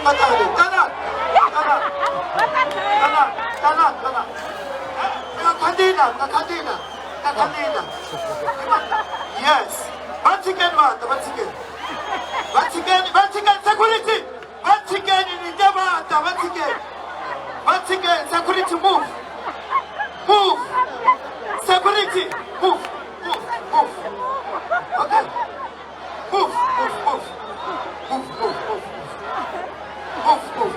tshikeni va tale. Tanani. Tanani. Tanani. Tanani. Tanani. Mi nga khandziyi la, mi nga khandziyi la. Mi nga khandziyi la. Yes. Va tshikeni va ta, va tshikeni. Va tshikeni, va tshikeni security. Va tshikeni ni nge va ta, va tshikeni. Va tshikeni security move. Move. Security move. Move, move. Okay. Move, move, move. Move, move, move. Move, move.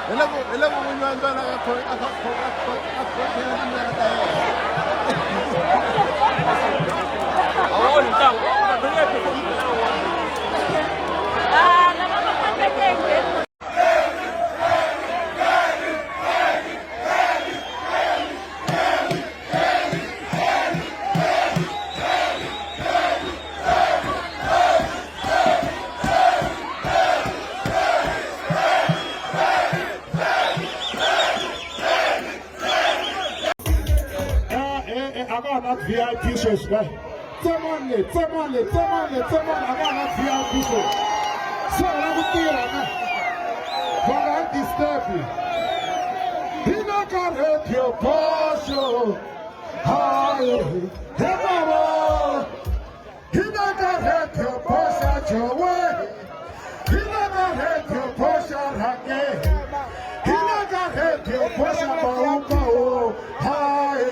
Hi loko hi loko n'winyi wa mbyana a kho a kha a kho a khokhela timbyana ta yena. A wu onhi ntlangu. U nge perform. Ah, lava va fambeke. A ka ha na VIP sweswi ka tsemani le tsemani le tsemani le tsemani a ka ha na VIP sweswi se hi la ku tirha na va nga ha disturb hi le ka radio boxo hayi he baba hi le ka radio boxa jowe hi le ka radio boxa rhange hi le ka radio boxa bawubawu hayi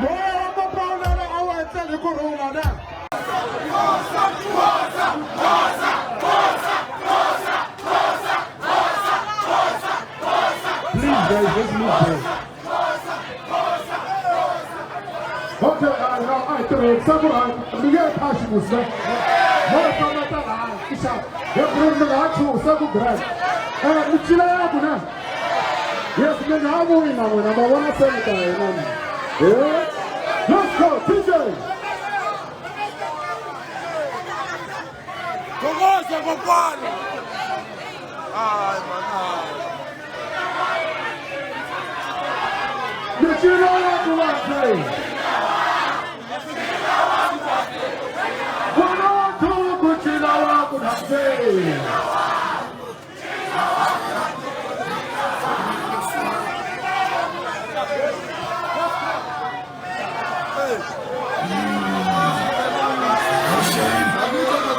moya wa mapawulana a wu etleli ku rhula na. Please, guys, let's move there. Okay, no, I three, samurai, mi nge phaxi musa. Mo famba ta laha, ixa. Hi ku mi nga ha chusa ku grand. Mi cila ya ku na. Yes, mi nga ha vuyi na n'wina, ma vona se mi ta hina ni. Yeah. Let's go, DJ. Thokoza kokwani. Hayi man. Hayi. Micino ya ku va One, two, ku cila wa ku na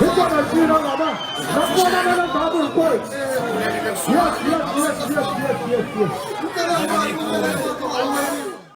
Hi kona cina lava na vona na le ndzhaku hinkwenu. Yes, yes, yes, yes, yes, yes, yes.